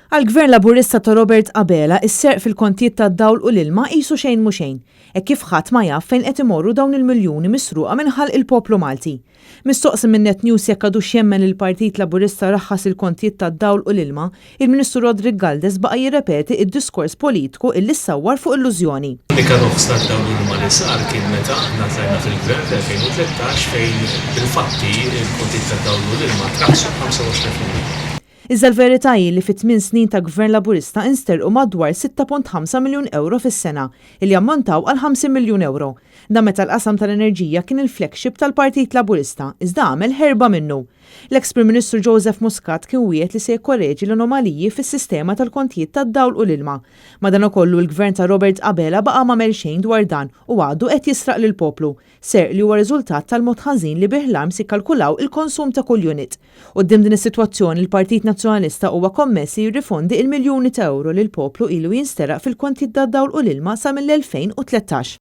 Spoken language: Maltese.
Għall-Gvern Laburista ta' Robert Abela, is-serq fil-kontijiet tad-dawl u l-ilma qisu xejn mhu xejn, hekk kif ħadd ma jaf fejn qed imorru dawn il-miljuni misruqa minn ħalq il-poplu Malti. Mistoqsi minn Net News jekk għadux jemmen li l-Partit Laburista raħħas il-kontijiet tad-dawl u l-ilma, il-Ministru Roderick Galdes baqa' jirrepeti d-diskors politiku illi ssawwar fuq illużjoni. L-unika roħs tad-dawl u l-ilma li sar kien meta aħna tlajna fil-Gvern fl-2013 fejn bil-fatti l-kontijiet tad-dawl u l-ilma traħħsu b'25%. Iżda l-verità hi li fi tmien snin ta' Gvern Laburista insterqu madwar 6.5 miljun ewro fis-sena, illi jammontaw għal 50 miljun ewro. Dan meta l-qasam tal-enerġija kien il-flagship tal-Partit Laburista, iżda għamel ħerba minnu. L-eks Prim Ministru Joseph Muscat kien wiegħed li se jikkoreġi l-anomaliji fis-sistema tal-kontijiet tad-dawl u l-ilma. Madanakollu l-Gvern ta' Robert Abela baqa' m'għamel xejn dwar dan u għadu qed jisraq lill-poplu. Serq li huwa riżultat tal-mod ħażin li bih l-ARMS jikkalkulaw il-konsum ta' kull unit. Quddiem din is-sitwazzjoni l-Partit Nazzjonalista huwa kommess li jirrifondi il-miljuni ta' ewro li l-poplu ilu jinsteraq fil-kontijiet tad-dawl u l-ilma sa mill-2013.